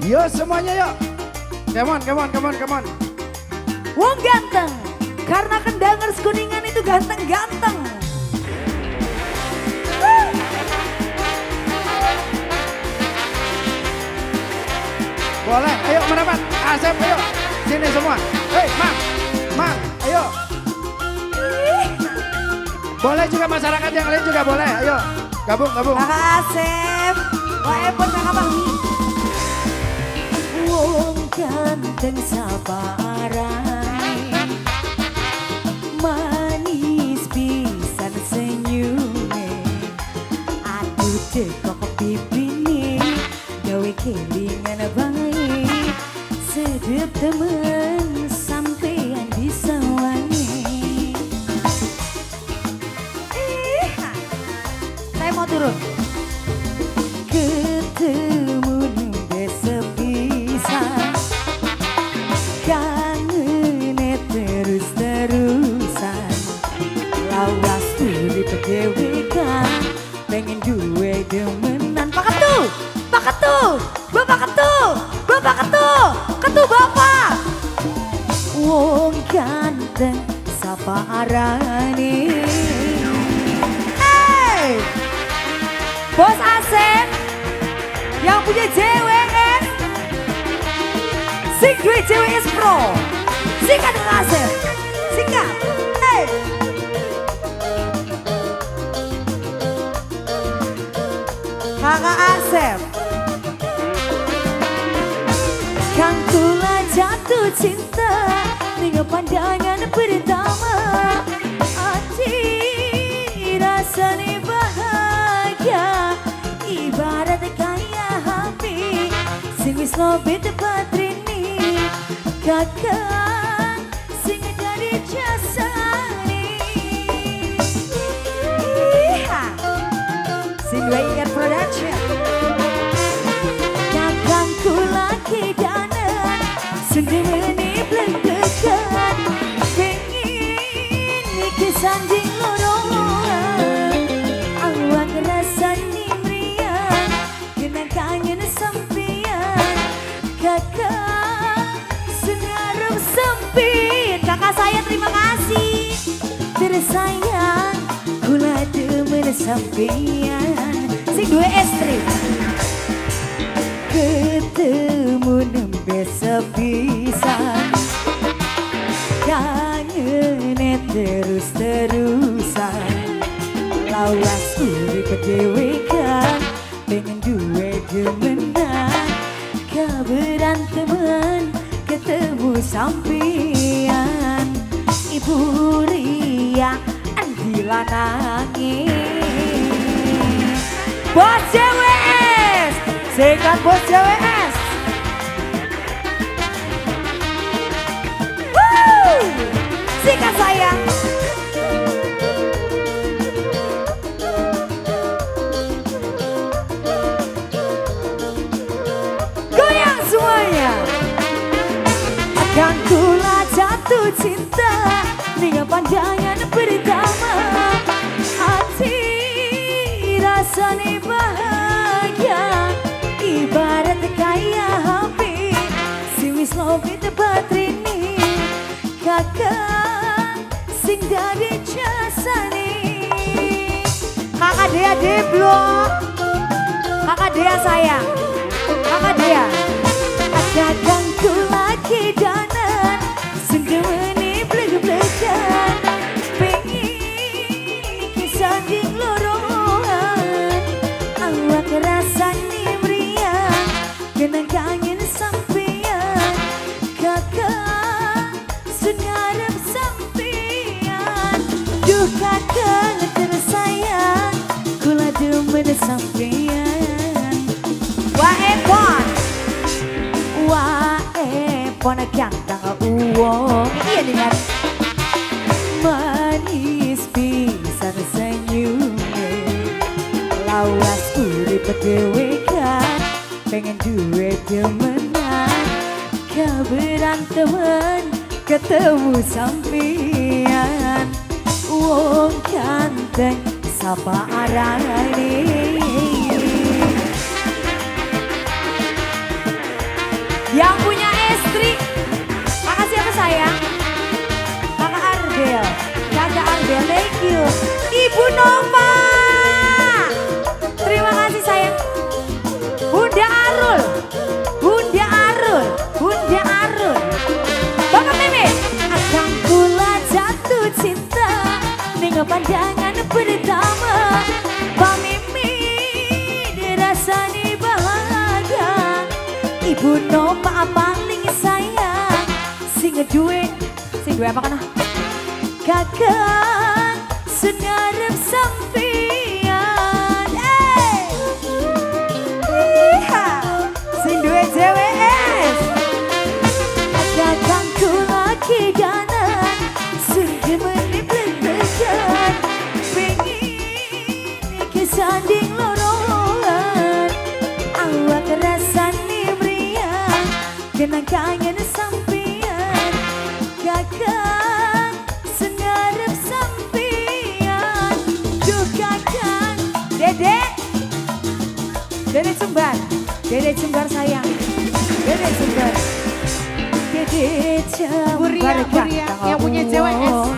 Yo semuanya yuk. Come on, come on, come on, come on. Wong ganteng. Karena Kendangers Kuningan itu ganteng-ganteng. Woo! Boleh, ayo merapat. Asep, ayo. Sini semua. Hei, Mang. Mang, ayo. Boleh juga masyarakat yang lain juga boleh. Ayo, gabung, gabung. Kakak Asep, Wah Epon, Kakak Fahmi. Wong ganteng sabarane, manis pisan senyume, aduh tekok pipine, gawe kelingan bae, sedep temen sampean disawangi. Ih, saya mau turun. Ketemu nembe sepisan, kangene terus-terusan, lawas urip dhewekan, pengen duwe demenan. Pak Ketu, Pak Ketu, Bapak Ketu, Bapak Ketu, Ketu Bapak. Wong ganteng sapa arane? Hey! Bos Asep yang punya JWS, sing duwe JWS Pro. Sikat dengan Asep. Sikat. Hey. Kakak Asep. Kang kula jatuh cinta dengan pandangan pertama, hati rasane bahagia, ibarat kaya HP sing wis lobet baterene, kakang sing dari jasane. Iha. Sing duwe IR Production. Kakangku lagi danan, sendiri blek-blekan, pengen iki sanding loroan, awak rasane meriang, kena kangen sampean, kakak sengarep sempit. Kakak saya terima kasih. Tersayang kula demen sampean sing duwe estri. Ketemu nembe sepisan, kangene terus-terusan, lawas urip dhewekan, pengen duwe demenan, kaberantemen ketemu sampean, Ibu Ria andi lanange. Bos JWS, sikat Bos JWS. Woo! Sikat sayang. Goyang semuanya. Akan kula jatuh cinta dengan pandangan pertama, hati rasane bahagia, ibarat kaya HP sing wis lobet baterene, kakak sing dari jasane. Kakak Dea Deblo, Kakak Dea sayang, Kakak Dea. Kakangku lagi danan, sendewene bleg-blegan, pengen iki sanding loroan, awak rasane meriang, kena kangen sampean, kakak sengarep sampean. Duh kakak tersayang, kula demen sampean. Wah Epon, wah Epon ganteng uwong. Iya dengan manis pisan senyume, lawas urip dhewekan, pengen duwe demenan, kaberantemen ketemu sampean, wong ganteng sapa arane? Yang punya istri. Makasih apa, sayang? Kakak Arbel. Kakak Arbel, thank you. Ibu Nova. Terima kasih, sayang. Bunda Arul. Bunda Arul. Bunda Arul. Bapak Meme. Akang kula jatuh cinta dengan pandangan pertama. Pak Mimi dirasani bahagia. Ibu Nova paling sayang. Sing duwe, sing duwe apa kana? Kakang sun ngarep sampean. Eh. Iha, sing duwe JWS. Kakangku lagi danan, sun demene blendegan. Pengin kesanding loroan. Awak rasane meriang, kenang kangen sampean. Kakang sun ngarep sampean. Duh, kakang. Dede. Dede Jembar, Dede Jembar sayang, Dede Jembar, Dede Jembar. Buria, Buria, yang punya JWS.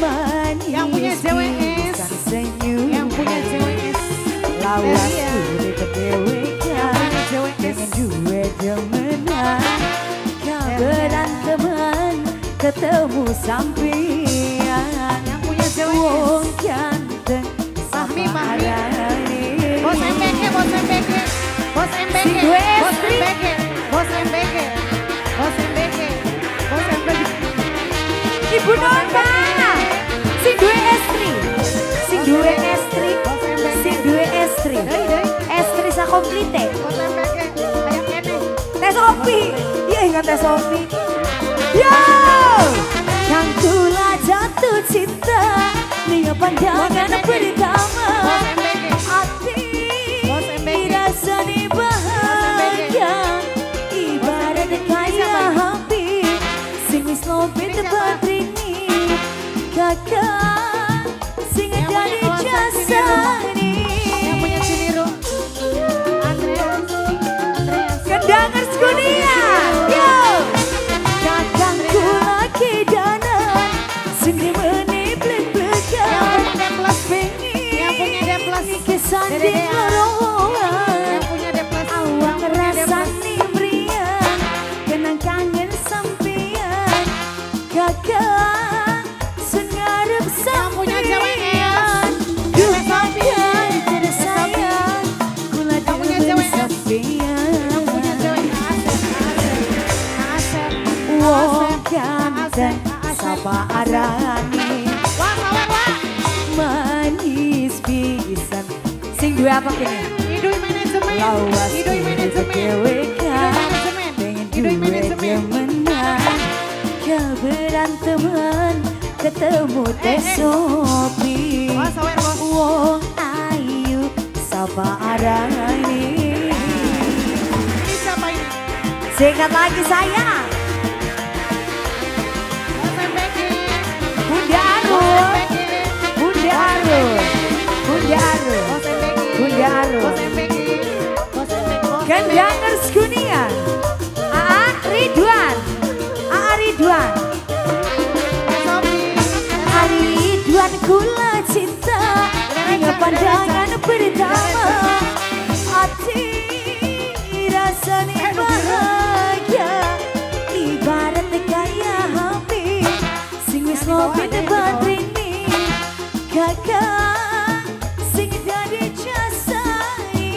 Manis Yang punya JWS. Pisan senyum. Yang punya JWS. Lawas Buria. Urip dewekan. Yang punya JWS. Pengen duwe demenan. Kaberanteman ketemu sampean. Yang punya JWS. Wong ganteng. Fahmi, Fahmi. Saparane. Bos MBG, bos MBG. Bos MBG. Sing duwe Bos estri. MBG. Bos MBG. Bos MBG. Bos MBG. Ibu Nova. Sing duwe estri. Sing duwe estri. Bos MBG. Sing duwe estri. Doi, doi. Estri sakomplite. Bos MBG. Ayo kene. Teh Sofi. Iya, ingat Teh Sofi. Yo! Kang kula jatuh cinta dengan pandangan Bos MBG. Pertama. Bos MBG. Hati Bos MBG. rasane bahagia. Ibarat Ini kaya siapa? happy. Sing wis lopet Ini siapa? Ini kakak sing Yang punya dari kawasan jasane. Yang punya Ciniru. Andreas. Andreas. Kendangers Kunia. Yo. Kakangku lagi danan sing demene Yang blek-blekan. punya D plus. Yang punya D plus. Kesanding Dede. loroan. Yang punya D plus. Awak Yang punya D plus. rasane meriang, kenang kangen sampean. Kakang sun ngarep Yang punya JWS. sampean. Duh, Teh Sofi. kakang tersayang. Kula Yang punya demen JWS. sampean. Yang punya JWS. Asep, Asep. Asep. Wong ganteng sapa arane. Wah, sawer, wah. Manis pisan. Sing duwe apa kene? Idui manajemen. Lawas Idui manajemen. dewekan. Idui manajemen. Pengen Idui duwe manajemen. demenan. Keberanteman ketemu Teh Eh, eh. Sopi. Wah, sawer, bos. Wong ayu sapa arane. Ini siapa ini? Singkat lagi, sayang. Bos MBG. Bunda Bos Arul. MBG. Bunda Arul. Bunda Arul. Bos MBG. Bunda Arul. Bos MBG. Bos MBG. Bos MBG. Kendangers Kuningan. Aa Ridwan. Aa Ridwan. Teh Sofi. Ridwan kula cinta dengan pandangan pertama. Hati rasane bahagia. Ibarat kaya HP sing wis lopit baterene. Kakak sing dadi jasai.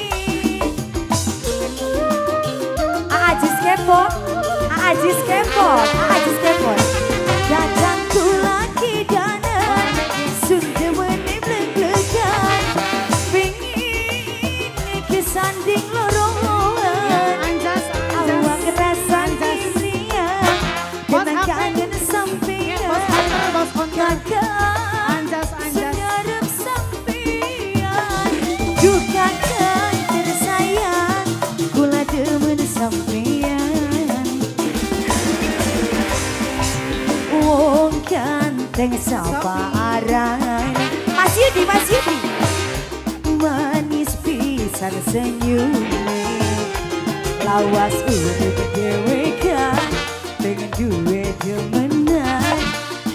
Ajis kepo, Ajis kepo, Ajis kepo. Kakangku lagi danan, sun demene blek-blekan. Pengin kesanding loroan. Anjas, Anjas. Awak rasane Anjas. meriang, Bos kenang HP. kangen sampean. Bos counter, bos counter. Kakak Anjas, Anjas. sun ngarep sampean. Duh, kakang tersayang, kula demen sampean. Wong ganteng sapa arane. Mas Yudi, Mas Yudi. Manis pisan senyume. Lawas urip dhewekan, pengen duwe demenan,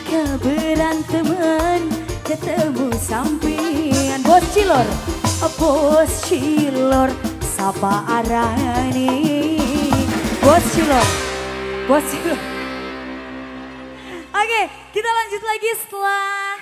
keberantemen ketemu sampean. Bos Cilor, Bos Cilor, sapa arani? Bos Cilor, Bos Cilor. Oke, kita lanjut lagi setelah